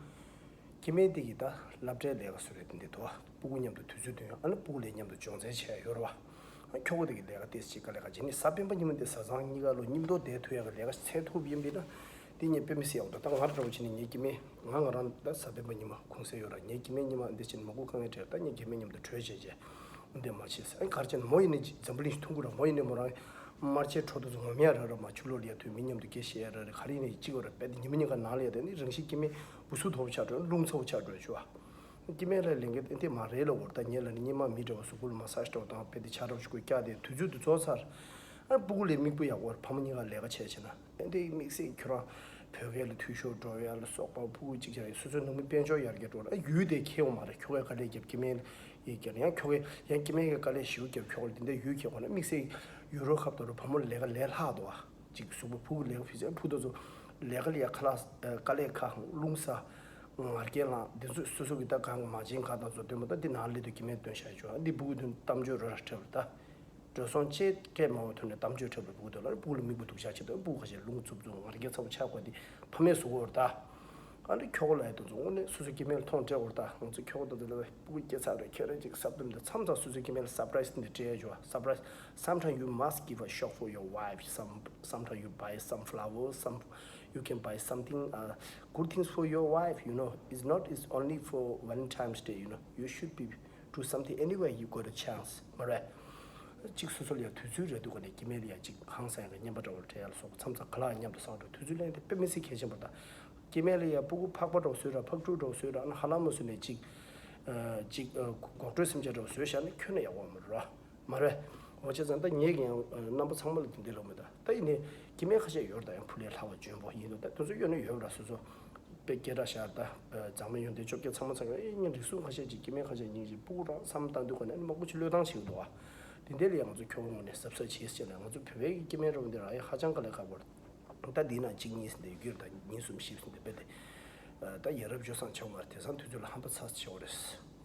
སྐྱེ་དམན་དེ་གི་ད་སློབ་གྲྭའི་ལས་ཀ་བཟོ་རེད། དེ་འདྲ་འདུག་བ། སྤུ་གུ་མཉམ་དུ་དུས་ཚོད་བཏོན་ཡ། ཨ་ནི་སྤུ་གུ་ལ་མཉམ་དུ་སྦྱོང་ཚན་བྱས་ཡ་ཡོད་རེད་བ། ཨ་ཁྱོ་ག་དེ་གི་ལས་ཀ་ཏོག་ཙམ་ཅིག་དཀའ་ལས་ཁག་ཅིག་ནི་གཟའ་སྤེན་པ་ཉིན་མོ་དེ་བཟའ་ཚང་གཉིས་ཀ་ལོ་མཉམ་དུ་བསྡད་ཐུབ་ཡ་གི་ལས་ཀ་འཚོལ་ཐུབ་ཡིན་པ་ཡིན་ན། དེ་ངས་དཔེ་མི་སྲིད་ཡག་འདུག་ད་ང་རང་འདྲ་བོ་བྱས་ནས་ངའི་སྐྱེ་དམན། ང་ང་རང་ད་གཟའ་སྤེན་པ་ཉི་མ་ཁུངས་སེ་ཡོད་ར། ངའི་སྐྱེ་དམན་ཉི་མ་འདི་བྱས་ནས་མ་སྒུག་དཀའ་ངལ་འཕྲད། ད་ངའི་སྐྱེ་དམན་མཉམ་དུ་གྲོས་བྱས་བྱས་འདི་མ་བྱས་ཟེར། ཨ་ག་རེ་བྱས་ན་མོ་ཡིན་ནའི་འཛམ་བུ་གླིང་ཞིག་མཐོང་གི་ར། མོ་ཡིན་ནའི་མོ་རང་དམར་ཆའི་ཁྲོད་དུ་ངོམ་ཡ་ར་ར། མ་ཕྱི་ལོགས་ལ་ཡ་ཐོན་མི་མཉམ་དུ་སྐད་བཤད་ཡ་ར་ར། ག་རེ་ཡིན་ནའི་གཅིག་ཡོད་ར། དཔེ་དེ་ཉི་མ་གཉིས་ཀ་ནང་ལ་ཡ། དེ་ནི་རང་བཞིན་སྐྱེ་དམན་བུ་སུ་དོ་པོ་ཆགས་འགྲོ། རླུང་ཚ་པོ་ཆགས་འགྲོ་ཞུ་བ། སྐྱེ་དམན་ལ་ལས་འགན་ཏན་ཏན་མ་རེད་ལབ་དགོས་རེད། ད་ངེད་ལ་ནི་སྔོན་མ་མི་འདྲ་བ་གཟུགས་པོ་ལ་མ་སཱ་ཇི་འདྲ་བོ་དང་དཔེ་དེ་ཆ་འདྲ་བོ་ཞིག་དགོས། སྐྱག་དེ་དུས་ཚོད་དུ་རྫོགས་ཚར། ཨ་སྤུ་གུ་ལ་མིག་དཔེ་ཡག་པོ་རེད། ཕ་མ་གཉིས་ཀ་ལས་ཀ་བྱས་བྱས་ན། ཨ་འདི་དམིགས་བསལ་ཁྱོད་རང་བོད་སྐད་ལ་འཐུས་ཤོར་འགྲོ་ཡ་ལ་སོགས་པ། ཕྲུ་གུ་གཅིག་བྱས་ཡ་སོ་སོའི་ནང་མི་དཔལ་འབྱོར་ཡར་རྒྱས་འགྲོ་ན་ཡུལ་དེ་ཁེ་ཡོང་མ་རེད། ཁྱོ་གས་དཀའ་ལས་བརྒྱབ། སྐྱེ་དམན་ཡིས་བརྒྱབ་ཡང་ཁྱོ་གས། ཡང་སྐྱེ་དམན་གྱིས་དཀའ་ལས་ཞེ་པོ་བརྒྱབ། ཁྱོ་ག་ལ་དེ་འདྲ་ཡུལ་ཁེ་གོ་ན། དམིགས་བསལ་ཡུ་རོབ་ཁབ་དང་རུ་བ་མོ་ལས་ཀ་ལས་སླ་འདུག་ཨ། གཅིག་གཟུགས་པོ་ཕྲུ་གུ་ལས་ཀ་ཕུལ་ཚེ་ཕྲུ་གུ་དེ་ཚོ་ལས་ཀ་ལ་ཡ་ཁ་ལག་དཀའ་ལས་ཁག་རླུང་ཟ། ངར་སྐད་ལངས། དེ་ཚོ་སོ་སོ་གི་ད་གང་མ་བྱན་གང་དང་ཚོ་སྟོན་པ། ད་འདི་ནང་ལས་དུ་སྐྱེ་དམན་སྟོན་བཞག་ཆོག་འདི་སྤུ་གུ་དོན་གཏམ་བརྗོད་རོ་ར་ཁྲབ་ལ་ད། འགྲོ་སོང་ཅེས་སྤྲད་མ་འོ་ཐོན་ནས་གཏམ་བརྗོད་ཁྲབ་ལ་སྤུ་གུ་དོན་ལ་སྤུ་གུ་ལ་མིག་དཔེ་སྡུག་ཅག་བྱེད་དོ། སྤུ་གུ་ཁ་ཤས་རླུང་འཚུབ་འཚུབ་ངར་སྐད་ཚ་པོ་ཆགས་དགོས། འདི་ཕ་མས་བཟོ་དགོས་རེད་ད། ཨ་འདི་ཁྱོ་ག་ལ་ཡ་དེ་ཚོ་དངོས་གནས་སོ་སོ་སྐྱེ་དམན་ལ་མཐོང་སྤྲད་དགོས་རེད་ད། ང་ཚོ་ཁྱོ་ག་དང་དེ་ལ་བས་སྤུ་གུ་སྐྱེ་ཚར་རེད། ཁྱོད་རང་ཅིག་གཟབ་གཏམ་དང་མཚམས་མཚམས་སོ་སོའི་སྐྱེ་དམན་ལ་སར་པ་རའི་སི་འདི་སྤྲད་ཡ་ཆོག་སར་པ་རའི་སི། Sometimes you must give a shock for your wife. Some, sometimes you buy some flowers. Some, you can buy something, uh, good things for your wife, you know. It's not, it's only for Valentine's Day, you know. You should be do something anyway you got a chance, all right? གཅིག་སོ་སོ་ལ་ཡ་དུས་ཚོད་རེ་འདུག་ག་ནས་སྐྱེ་དམན་ལ་ཡ་གཅིག་ཧང་སང་ཡ་གི་རྔན་པ་འདྲ་བོ་སྤྲད་ཡ་ལ་སོགས་པ། མཚམས་མཚམས་ཁ་ལག་མཉམ་དུ་བཟས་འགྲོ། དུས་ཚོད་ལེན་དེ་དཔེ་མི་སྲིད་གལ་ཆེན་པོ་རེད་ད། སྐྱེ་དམན་ལ་ཡ་སྤུ་གུ་ཕག་པ་འདྲ་བོ་བཟོས་ར། ཕག་ཕྲུག་འདྲ་བོ་བཟོས་ར། ཨ་ནི་ཧ་ལམ་མ་བཟོས་ནས་གཅིག་ཨ་གཅིག་ཨ་འགོག་སྤྲོད་སེམས་ཅན་འདྲ་བོ་བཟོས་བཞག་ན་ཁྱོན་ནས་ཡག་པོ་མ་རེད་ར། མ་རེད། འོ་བྱས་ཙང་ད་ངས་ཀྱང་ཨ་རྣམ་པ་ཚང་མ་ལ་དེ་འདྲ་ལབ་མེད་ད། ད་ཡིན་ནའི་སྐྱེ་དམན་ཁ་ཤས་ཡོད་རེད་ད། ཡང་ཕུ་ལས་སླ་བ་འཇོན་པོ་ཡིན་འདུག་ད་དེ་ཚོ་གཡོལ་ནས་ཡོད་ར། སོ་སོ་དཔེ་སྐད་གྲགས་ཤར་ད། མཛངས་མ་ཡོན་ཏན་བཅོ་བརྒྱད་ཚང་མ་ཚང་ཡོད། ཨེ་ངས་རིགས་གསུམ་ཁ་ཤས་ཅིག་སྐྱེ་དམན་ཁ་ཤས་ཉིན་ཅིག་སྤུ་གུ་རང་བསམ་བཏང་དུས་ག་ནས་མང་པོ་ཅིག་བློས་བཏང་བྱེད་ཀྱི་འདུག་ཨ། དེ་འདྲ་ལ་ཡང་ང་ཚོ་ཁྱོ་ག་ངོས་ནས་གཟབ་གཟབ་བྱེད་ཟེར་ལ། ང་ཚོ་བོད་པའི་སྐྱེ་དམན་རོགས་འདི་རང་ཡ་ཧ་ཅང་དཀའ་ལས་ཁག་པོ་རེད། ད་འདི་ན་གཅིག་གཉིས་ཟིན་ཏེ་རྒྱུར་ད་གཉིས་གསུམ་བཞི་ཟིན་ཏེ་རྦད་དེ། ད་ཡ་རབས་སྤྱོད་བཟང་ཆགས་མ་རེད། དེང་སང་དུས་ཚོད་ལ་ཧམ་པ་ཚ་ཆེ་བ་རེད།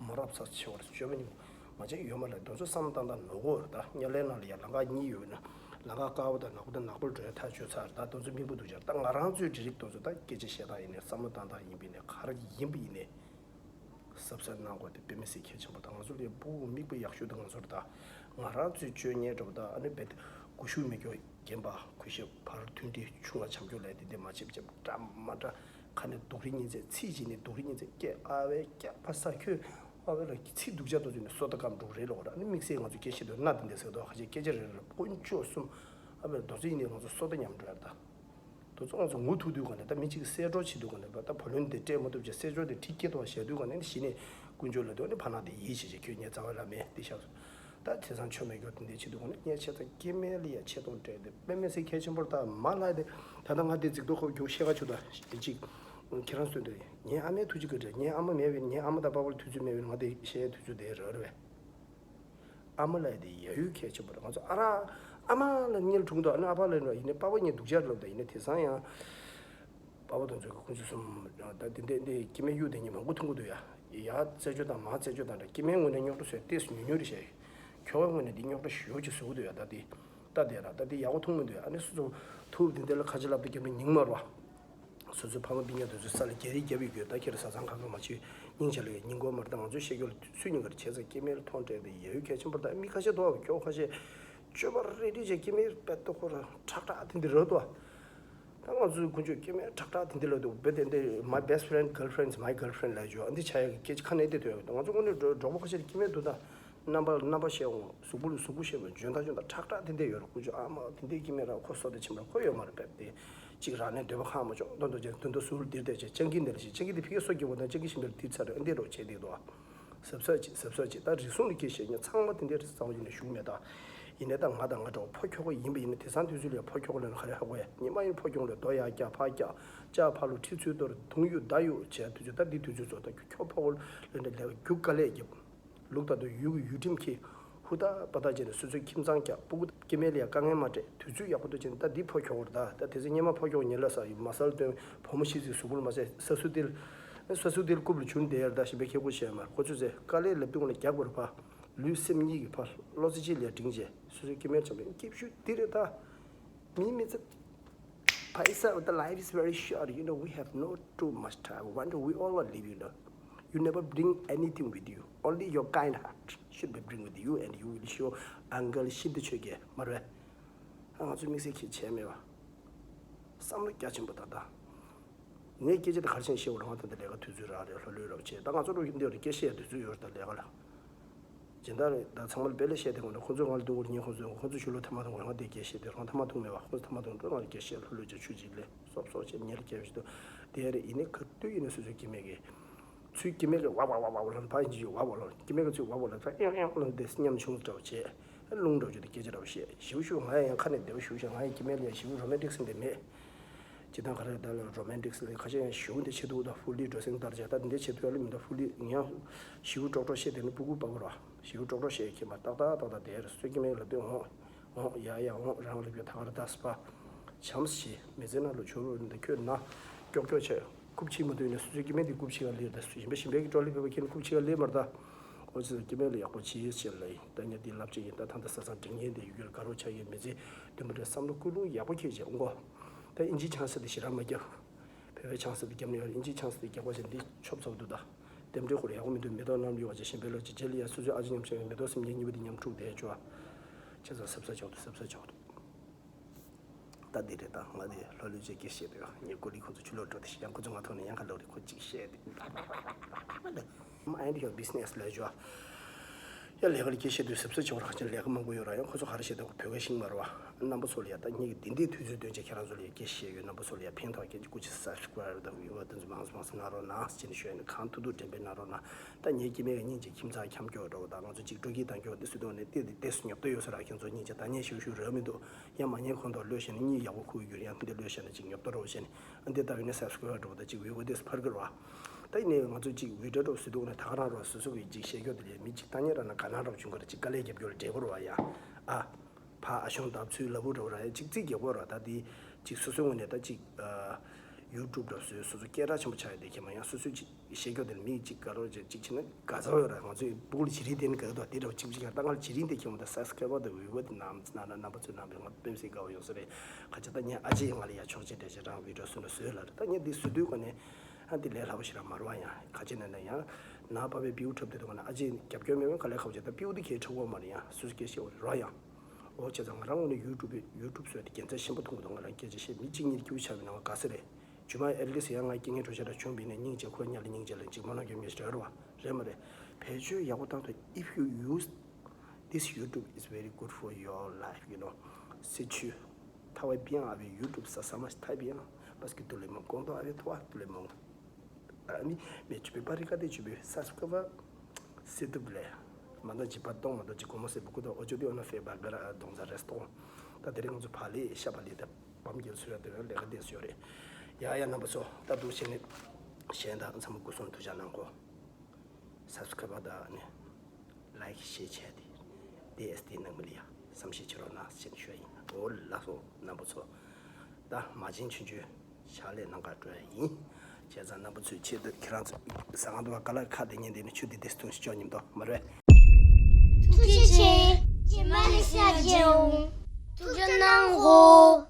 མོ་རབས་ཚ་ཆེ་བ་རེད། སྤྱོད་པ་ཉིད་མ་བྱས་ཡོད་མ་རེད། དེ་ཚོ་བསམ་བཏང་བཏང་ནོར་གོ་རེད། ད་དམྱལ་བའི་ནང་ལ་ཡ་ལམ་ཁ་གཉིས་ཡོད་པས་ན་ལམ་ཁ་དཀར་པོ་དང་ནག་པོ་དང་ནག་པོར་འགྲོ་ཡ་ཐག་ཆོད་ཚར། ད་དེ་ཚོ་མིག་དཔེ་སྡུག་ཅག་ད་ང་རང་ཚོའི་འབྲེལ་རིགས་དེ་ཚོ་ད་སྐད་ཆ་བཤད་སྟངས་ཡིན་ནའི་བསམ་བློ་བཏང་སྟངས་ཡིན་པ་ཡིན་ནའི་ག་རེ་ཡིན་པ་ཡིན་ནའི། གཟབ་གཟབ་གནང་དགོས་དེ་དཔེ་མི་སྲིད་གལ་ཆེན་པོ་དང་། ང་ཚོ་ལ་ཡ་སྤུ་གུ་མིག་དཔེ་ཡག་ཤོས་དེ་ང་ཚོ་རེད་ད། ང་རང་ཚོའི་སྤྱོད་ངན་འདྲ་པོ་ད་ཨ་ནི་རྦད་དེ་མགོ་གཞུག་མེད་རྒྱུ་རྒན་པ་གུས་ཞབས་བར་མཐུན་སྒྲིལ་ཆུང་བ་བྱམས་སྐྱོང་ལས་དེ་འདྲ་མ་བྱེད་བྱེད་འདྲ་མ་འདྲ། ཁ་ནས་སྡུག་རུས་ཉིན་མཚན་ཚིག་གཅིག་ནས་སྡུག་རུས་ཉིན་མཚན་སྐད་ཨ་ཝའི་སྐྱག་པ་ཟ་ཁྱོད་ཨ་ཝའི་ལ་ཚིག་སྡུག་ཅག་དེ་ཚོ་ནས་སོ་ད་སྐམ་འགྲོ་གི་རེད་ལོ། ཨ་ནི་དམིགས་བསལ་ང་ཚོ་སྐད་ཆ་དེ་སྣ་དེ་འདྲ་ཟེར་དོ་ཁ་ཤས་སྐད་ཆ་རེ་རེ་ལ་དཀོན་མཆོག་གསུམ། ཨ་ཝའི་དེ་ཚོ་ཡིན་ནའི་ང་ཚོ་སོ་ད་མཉམ་འགྲོ་ཡ་རེད་ད། དེ་ཚོ་ང་ཚོ་ངུ་ཐུག་དུས་ག་ནས་ད་མི་གཅིག་གསལ་སྒྲོག་བྱེད་དུས་ག་ནས་ད་བ་ལོན་དེ་སྤྲད་མ་ཐུབ་ཅེས་གསལ་སྒྲོག་དེ་ཁྲིད་སྐྱེལ་ཐུབ་པ་བྱས་དུས་ག་ནས་གཞི་ནས་དཀོན་མཆོག་ལ་དེ་ནས་ཕ་ན་དེ་ཡིད་ཆེས་བྱས་ཁྱོད་ངའི་རྩ་བའི་བླ་མས་འདི་བཞག་སོང་། ད་དེང་སང་ཆོ་མེད་རྒྱུ་དེ་འདྲས་བྱེད་དུས་ག་ནས་ངས་བྱས་ཙང་སྐྱེ་དམན་ལ་ཡ་ཆེ་མཐོང་སྤྲད་དེ་དཔེ་མི་སྲིད་གལ་ཆེན་པོ་རེད་ད། མ་ལ་དེ་ད་ལྟ་ང་དེ་རྫིག་མདོག་ཁ་པོ་རྒྱུག་བཤད་ག་ཆུ་ད་གཅིག་ཁྱེད་རང་གསོན་དུས་ངའི་ཨ་མའི་ཐུགས་རྗེ་ག་འདྲ། ངའི་ཨ་མ་མེད་པས་ངའི་ཨ་མ་དང་པ་ཕ་ལ་དུས་ཚོད་མེད་པས་ང་དེ་བཤད་དུས་ཚོད་དེ་རག་རེད་པས། ཨ་མ་ལབ་ཡ་དེ་ཡ་ཡོད་གལ་ཆེན་པོ་རེད། ང་ཚོ་ཨ་ར་ཨ་མ་ལ་བསྙལ་གྲུང་དུ་ཨ་ནི་ཨ་ཕ་ལ་ཡིན་ན་ཡིན་ནའི་པ་ཕ་གཉིས་སྡུག་ཅག་ལབ་ད་ཡིན་ནའི་དེང་སང་ཡང་པ་ཕ་དང་ཚོའི་ཁོང་ཚོ་གསུམ་ད་དེ་འདྲས་འདི་སྐྱེ་དམན་གཡུག་དེ་གཉིས་མང་པོ་མཐོང་གི་འདུག་ཡ། ཡ་རྩེད་འཇོ་དང་མ་རྩེད་འཇོ་དང་འདྲ། སྐྱེ་དམན་ངོས་ནས་རྙོག་དྲ་བཟོས་ཏོག་ཙམ་ཉུང་ཉུང་རེད་ཤག་ཁྱོ་ག་ངོས་ནས་འདི་རྙོག་དྲ་ཞེ་པོ་ཅིག་བཟོ་གི་འདུག་ཡ། ད་དེ་ད་དེ་ར་ད་དེ་ཡག་པོ་མཐོང་མི་འདུག་ཡ། ཨ་ནི་སོ་སོ་ཐུག་དེ་འདྲས་ལ་ཁ་ཆེ་ལབ་ད་རྒྱབ་ནས་ཉིན་མ་ར། སོ་སོའི་ཕ་མ་སྤུན་ཀྱག་དེ་ཚོའི་ས་ལ་རྒྱ་རིགས་རྒྱབ་ཡོད་རྒྱུ་ད་ཁྱེད་རང་བཟའ་ཚང་ཁ་ཁ་མ་བྱེད་སྙིང་རྗེ་ལ་ཡ་སྙིང་ཁོང་མ་རེད། ད་ང་ཚོའི་ཤེས་རྒྱུ་ལ་སུས་སྙིང་ག་རེ་བྱས་ཙང་སྐྱེ་དམན་ལ་མཐོང་སྤྲད་དེ་ཡ་ཡོད་གལ་ཆེན་པོ་རེད། ད་མི་ཁ་ཤས་དོ་ཁྱོ་ཁ་ཤས་སྤྱོད་པ་རེ་འདྲ་བྱས་སྐྱེ་དམན་དཔེ་ལྟོ་ཁོ་ར་ཁྲག་ཁྲག་དེ་འདི་རེད་དོ། ང་ཚོའི་དཀོན་མཆོག་སྐྱེ་དམན་ཁྲག་ཁྲག་དེ་འདི་ལ་འདུག་བེ་དེ་འདི་my best friend girlfriend is my girlfriend ལ་ཡོད། འདི་ཆ་ཡག་གི་སྐད་ཆ་ཁ་ནས་དེ་ཐོས་ཡོད། ང་ཚོ་དངོས་གནས་འགྲོ་གྲོགས་པོ་ཁ་ཤས་སྐྱེ་དམན་འདུག་ད་རྣམ་པ་རྣམ་པ་བཤད་འོང་། གཟུགས་པོ་ལ་གཟུགས་པོ་བཤད་འོང་། འཇོན་ཐང་འཇོན་ཐང་ཁྲག་ཁྲག་དེ་འདི་ཡོད་རེད། དཀོན་མཆོག་ཨ་མ་དེ་འདི་སྐྱེ་དམན་ར་ཁོ་སོ་དེ་ཕྱིན་པ་ཁོ་ཡོད་མ་རེད། བེ་དེ་གཅིག་རག་ནས་འདོད་པ་ཁ་མ་ཆོག་དོན་དུ་ཅན་དོན་དུ་ཟུར་འདིར་བསྡད་ཅེ་སྤྱང་ཀི་འདི་ལ་ཞིག་སྤྱང་ཀི་འདི་ཕ་གི་སོ་སྐྱེ་བོ་དང་སྤྱང་ཀི་ཤིང་པའི་དུས་ཚར་རེད། འདི་རོགས་བྱས་འདི་དོ། གཟབ་གཟབ་བྱེད། གཟབ་གཟབ་བྱེད། ད་རིགས་གསུམ་ལ་སྐད་བཤད་མཁན་ཚང་མ་དེ་འདྲའི་རྩ་བ་ཉིད་ནས་བཞུགས་མེད་ད། ཡིན་ནའི་ད་ང་དང་ང་འདྲ་བོ་ཕོ་ཁྱོ་ག་ཡིན་པ་ཡིན་ན་དེང་སང་དུས་ཚོད་ལ་ཕོ་ཁྱོ་ག་ལབ་ན་ག་རེ་ཧ་གོ་ཡ། ཉི་མ་ཡིན་ཕོ་ཁྱོ་ག་ལ་རྡོ་ཡར་བཀྱག་ཕར་བཀྱག་ལྕགས་ཕར་ལོག་ཁྲི་ཚུར་གཏོར་དུང་ཡུ་མདའ་གཡུག་བྱས་དུས་ཚོད། ད་འདི་དུས་ཚོད་ཚོ་ད་ཁྱོ་ཕོ་ཁྱོ་ག་ལབ་ན་ལས་ཀ་རྒྱུག་དཀའ་ལས་རྒྱབ། ལུག་ལྟར་དུ་ཡུ་གུ་ཡུ་ཁྲིམས་ཁྱེར། ཧུར་ཐག་པ་ཐག་བྱས་ནས་སོ་སོའི་ཁྱིམ་ཚང་བཀྱག་སྤུ་གུ་སྐྱེ་དམན་ལ་ཡང་དཀའ་ངལ་མ་སྤྲད། དུས་ཚོད་ཡག་པོ་འདུག་བྱས་ནས་ད་འདི་ཕོ་ཁྱོ་ག་རེད་ད། ད་དེ་ཚེ་སྔོན་མ་ཕོ་ཁྱོ་ག་ཉལ་ལ་ས་ཡི་མ་སལ་སྟོན་བུ་མོ་ཤི་ཚིག་གཟུགས་པོ་ལ་མ་ཟད་ས་སུ་ཏིལ། ས་སུ་ཏིལ་རྐུབ་ལ་བྱུགས་བསྡད་ཡ་རེད་ད། གཞན་པའི་ཁེ་ཁོ་བཤད་མ་རེད། ཁོ་ཚོས་ཚེ་དཀའ་ལས་ལབ་དུས་ངོ་ལ་རྒྱག་དགོས་རེད་པ། ལུས་སེམས་གཉིས་ཀྱི་ཕར་བློ་རྩེ་གཅིག་ལ་སྒྲིང་བྱས་སོ་སོའི་སྐྱེ་དམན་ཆགས་པའི་སྐྱིད་ཤོས་འདི་རེད་ད། མི་མི་ཚེ། Paisa, the life is very short. You know, we have no too much time. One day we all will leave, you know. You never bring anything with you. Only your kind heart should be bring with you, and you will show uncle ཤིན་ཏུ་ཆོས་རྒྱལ་མ་རེད། ང་ཚོའི་དམིགས་བསལ་གྱི་བྱས་མེད་པ། བསམ་བློ་རྒྱ་ཆེན་པོ་ད་ལྟ། ངས་སྐད་ཆ་དེ་ག་རེ་བྱས་ནས་བཤད་དགོས་རེད། ང་ད་ལྟ་ལས་ཀ་དུས་ཚོད་རག་རེད། ལྷོད་ལྷོད་རོགས་བྱེད། ད་ང་ཚོ་རོགས་འདི་རུ་སྐད་བཤད་དུས་ཚོད་ཡོད་རེད་ད་ལས་ཀ་ལ། སྦྱིན་བདག་རེད་ད། ཚང་མ་ལ་དཔེ་ལ་བཤད་དེ་དགོས་ན་ཁོང་ཚོས་ང་ལ་སྡུག་པོ་ཉེན་ཁོང་ཚོས་ཁོང་ཚོ་ཆུ་ལོ་ཐ་མ་དང་ང་དེ་སྐད་བཤད་དེ་རང་ཐ་མ་ཐུག་མེད་པ། ཁོང་ཚོ་ཐ་མ་ཐུག་འགྲོ། ང་ལ་སྐད་བཤད་ལྷོད་ལྷོད་བྱས། ཆུ་ཅིག་ལས་སོབ་སོབ་བྱས་ཉེ་ལ་སྐད་བཤད་དུ་དེ་རེད། ཡིན་ནའི་ག་དུས་ཡིན་ན་སོ་སོའི་སྐྱེ་དམན་གྱི་ཚུལ་སྐྱེ་དམན་གྱི་ཝ་ཝ་ཝ་ཝ་ཝ་ལ་ཕ་ཡིན་གྱི་ཝ་ཝ་ལ་སྐྱེ་དམན་གྱི་ཚུལ་ཝ་ཝ་ལ་ཕ་ཨེང་ཨེང་ལ་དེ་ཉམ་ཆུང་འདྲ་བོ་བྱས་རླུང་འདྲ་བོ་བྱས་ཏེ་སྐད་ཆ་འདྲ་བོ་བཤད། ཞིའུ་ཞིའུ་ང་ཡང་ཁ་ནས་བདེ་བོ་ཞིའུ་ཞིའུ་ང་ཡང་སྐྱེ་དམན་ལ་ཡང་ཞིའུ་རོ་མན་ཊིག་ཟེར་འདི་མེད། ཇི་ལྟར་ག་རེ་ད་ལ་རོ་མན་ཊིག་ལ་ཁ་ཤས་ཡང་ཞིའུ་འདི་ཆེ་ཐུག་ད་ཧྥུ་ལི་འགྲོ་སེང་ལྟར་བྱས། ད་འདི་ཆེ་ཐུག་ཡ་ལ་མི་འདུག་ཧྥུ་ལི་ཡང་ཞིའུ་ཀྲོག་ཀྲོག་བཤད་དེ་ནི་སྤུ་གུ་པ་གོ་ར། ཞིའུ་ཀྲོག་ཀྲོག་བཤད་ཁྱེད་མ་ཏག་ཏག་ཏག་ཏག་དེ་ར་སོ་སྐྱེ་དམན་ལ་ལྟོས། འོང་འོང་ཡ་ཡ་འོང་རང་ལ་བྱོས། ད་ག་ར་ད་སྤ་བྱམས་ཤིག་མི་ཚེ་ནང་ལ་བྱོས་རོགས་འདི་ཁྱོད་ན་ཀྱོག་ཀྱོག་བྱས་རྐུབ་ཕྱིས་མ་ཐུབ་ན་སོ་སོའི་སྐྱེ་དམན་འདི་རྐུབ་ཕྱིས་ག་ལེར་ད་སུ་ཡིན་པ་ཞིམ་པའི་གི་ཀྲོ་ལི་པེ་པ་ཁྱེད་ནི་རྐུབ་ཕྱིས་ག་ལེར་མར་ད། ཨོ་ཙི་སྐྱེ་དམན་ལ་ཡག་པོ་བྱེད་ཅེས་ལ་ཡིན། ད་ཉ་འདི་ལབ་ཅིག་ཡིན། ད་ད་ད་ས་ས་འབྲིང་ཡན་དེ་ཡུལ་གྱི་དགའ་རོགས་ཆགས་ཡོད། མི་ཚེ་བདུན་པ་རེ་བསམ་བློ་ཀུན་སློང་ཡག་པོ་ཁྱེར་བྱས་འོང་གོ། ད་ཨིན་ཇི་ཆང་ས་དེ་ཞེ་དྲག་མ་རྒྱབ། བོད་པའི་ཆང་ས་དེ་རྒྱབ་ནས་ཡོད། ཨིན་ཇི་ཆང་ས་དེ་རྒྱག་པ་བྱས་འདི་ཆོབ་ཚ་བོ་འདུག་ད་རྟེན་འབྲེལ་ཁོ་ར་ཡག་པོ་མི་འདུག་མེ་ཏོག་རྣམས་ཡོད་པ་བྱས་ཞིམ་པའི་ལོ་ཅིག་རྗེས་ལ་ཡ་སོ་སོའི་ཨ་ཅེ་མཉམ་ཞིག་མེ་ཏོག་སེམས་ཉིད་གཉིས་པོ་དེ་མཉམ་འཁྲུག་བསྡད་ཆོག་ཆེ་ས་སབ་ས་ཆོག་འདུག་སབ་ས་ཆོག་འདུག་ད་འདི་རེད། ད་ང་དེ་ལྷོད་ལྷོད་བྱས་སྐད་བཤད་དུས་ངའི་ཀོ་ལི་ཁོ་ཚོ་ཆུ་ལོག་འགྲོ་དེ་ཡང་ཁོ་ཚོ་ང་ཐོག་ནས་ཡང་ཁ་ལོག་རེད། ཁོ་གཅིག་བཤད་དེ། Mind your business ལབ་ཞོ། ཡ་ལས་ཀ་ལ་སྐད་བཤད་དུས་སབ་ས་ཆོག་རང་ཅན་ལས་ཀ་མང་པོ་ཡོད་ར། ཡང་ཁོ་ཚོ་ག་རེ་བཤད་དུས་བོད་སྐད་ཤེས་མ་རེད་བ། རྣམ་པ་ཚོ་ལ་ཡ་ད་ངེད་ཀྱི་འདི་འདྲའི་དུས་ཚོད་སྟོན་བྱས་ཁྱེད་རང་ཚོ་ལ་ཡ་སྐད་བཤད་ཡོད། རྣམ་པ་ཚོ་ལ་ཡ་ཕན་ཐོགས་སྐད་ཅིག་སྐུ་མཁྱེན་སབ་སི་ཀ་རའེབ་དང་བི་ཡུ་ཨར་དེ་ཚོ་མང་ཙམ་མང་ཙམ་གནང་རོགས་གནང་ཟེར་ནས་ཞུ་ཡ་ནི་གང་ཐུབ་ཐུབ་འགྲེམས་སྤེལ་གནང་རོགས་གནང་། ད་ངེད་ཀྱི་མེད་ཀ་སྙིང་རྗེ་ཁྱིམ་ཚང་འཁྱམ་སྐྱོ་འགྲོ་བ་དང་ང་ཚོ་གཅིག་སྤྲོ་སྐྱིད་བཏང་སྐྱོ་དེ་སུ་དོན་ནས་དེ་དེ་དེ་སུ་ཉོབ་ཏོ་ཡོད་ས་ར། ཁྱེད་ཚོ་སྙིང་རྗེ་ད་ཉལ་ཞུ་ཞུ་རོལ་མི་འདུག་ཡང་མ་ཉལ་གོང་དུ་ལོས་བཤད་ན་གཉིད་ཡག་པོ་ཁུག་རྒྱུར་ཡང་འདི་ལོས་བཤད་ན་གཅིག་ཉོབ་ཏོ་རོགས་བཤད་ནས་འདི་ལྟ་བུ་ནས་སབ་སི་ཀ་རའེབ་འགྲོ་བ་ད་གཅིག་བི་ཡུ་ཨར་དེ་ཕར་གི་ར་བ། ད་ཡིན་ནའི་ང་ཚོ་གཅིག་བི་ཌི་ཡོ་འགྲོ་སུ་དོན་ནས་ད་ག་རང་རོགས་སོ་སོ་གི་གཅིག་བཤད་སྐྱོ་དེ་ལས་མི་གཅིག་ད་ཉལ་ར་ན་ག་ན་རོགས་བྱུང་གི་ར་གཅིག་དཀའ་ལས་རྒྱབ་སྐྱོ་ལ་འབྲས་བུ་ར་བ་ཡ་ཨ། ཕ་ཨ་ཞང་ལྟ་བུ་ཚུལ་ལ་བུ་འདྲ་བོ་ར་ཡ་གཅིག་རྩིས་རྒྱག་དགོས་ར། ད་དེ་གཅིག་སོ་སོའི་ངོས་ནས་ད་གཅིག་ཡུ་ཊུབ་འདྲ་བོ་སོ་སོ་སྐད་གྲགས་ཆེན་པོ་ཆགས་ཡོད་དེ་ཁྱེད་མ་ཡང་སོ་སོའི་གཅིག་བཤད་སྐྱོ་དེ་ལ་མི་གཅིག་དགའ་རོགས་བྱས་གཅིག་བྱས་ན་དགའ་ཚོར་ཡོད་ར། ང་ཚོའི་སྤུ་གུ་ལ་བྱི་རིལ་བསྟན་དགའ་འདུག་དེ་འདྲ་བོ་གཅིག་གཅིག་ཡང་ད་ང་ལ་བྱི་རིལ་འདི་ཁྱེད་མ་ད་སབ་སི་ཀ་རའེབ་དང་བི་ཡུ་ཨར་དེ་རྣམས་རྣམ་པ་ཚོའི་རྣམ་པའི་ང་དཔེ་མི་སྲིད་དགའ་བོ་ཡོང་ས་རེད། ཁ་ཆེ་ད་ངའི་ཨ་ཅེ་ཡིས་ང་ལ་ཡ་ཆོག་མཆན་སྤྲད་བྱས་རང་བི་ཌི་ཡོ་བཟོས་ན་བཟོས་ལ་རེད། ད་ངས་འདི་བཟོ་དུས་ག་ནས་ཨ་འདི་ལས་སླ་པོ་ཞིག་རང་མ་རེད་བ། ཡང་ཁ་ཆེ་ན་ན་ཡང་ན་པ་བའི་པིའུ་འཁྲབ་དུས་དུས་ག་ན་ཨ་ཅེ་རྒྱབ་སྐྱོར་མེད་བས་ག་ལས་ཁ་བོ་བྱས་ད་པིའུ་འདི་གས་འཁྲབ་དགོས་མ་རེད། ཡང་སུ་སྐད་ཤེས་བ་རེད་ཡང་། འོ་བྱས་ཙང་ང་རང་ངོས་ནས་ཡུ་ཊུབ་ཡུ་ཊུབ་བཟོས་ཏེ་དགེ་མཚན་ཆེན་པོ་མཐོང་གི་འདུག་ང་རང་སྐད་ཆ་བཤད་མི་གཅིག་གཉིས་སྐྱིད་པོ་ཆགས་པའི་ནང་དགའ་ས་རེད། ཇུ་མ་ཨེ་ལི་སི་ཡང་ང་སྐྱེ་ངན་གྲོ་ཤ་ར་བྱུང་བས་ནས་སྙིང་རྗེ་ཁོ་ཉ་ལ་སྙིང་རྗེ་ལ་འཇིགས་མ་ནོར་གྱི་མི་ཞིག་རེད་བ། རེད་མ་རེད། བེད་སྤྱོད་ཡག་པོ་བཏང་ཐུབ། If you use this YouTube is very good for your life, you know. Si tu travailles bien avec YouTube, ça, ça marche très bien. Parce que tout le monde est content avec toi, tout le monde. Ah, mais, mais tu peux pas regarder, tu peux subscribe, s'il te plaît. Maintenant, j'ai pas de temps, maintenant, j'ai commencé beaucoup de. Aujourd'hui, on a fait bagarre dans un restaurant. T'as des gens qui parlent, je sais pas, les femmes qui sont là, les gars, des yeux. Ya, ya, non, pas ça. T'as tout, c'est, c'est dans un mot que sont toujours en encore. སབ་སི་ཀ་རའེབ་དང་ནི་ལའེག་ཤེར་བྱས་ཏེ་ཏེ་ཨེས་ཏི་ནང་མི་ལ་ཡ་བསམ་ཤེས་བྱེད་རོགས་གནང་ཟེར་ནས་ཞུ་ཡ་ཡིན། འོ་ལགས་སོ་རྣམ་པ་ཚོ། ད་མ་བྱན་ཆུང་ཆུང་ཕྱག་ལས་གནང་གར་འགྲོ་ཡ་ཡིན། བྱས་ཙང་རྣམ་པ་ཚོའི་ཆེད་དུ་ཁྱེད་རང་ཚོ་ཟ་ཁང་དུ་བ་ག་ལ་ཁ་དེ་ཉན་དེ་ནི་ཆུ་དེ་དེ་སྟོང་ཞིག་ཅོག་ཉིམ་དོ་མ་རེད། ཐུགས་རྗེ་ཆེ། རྗེས་མ་ལས་ཤ་རྒྱལ་འོང་། ཐུགས་རྗེ་གནང་གོ།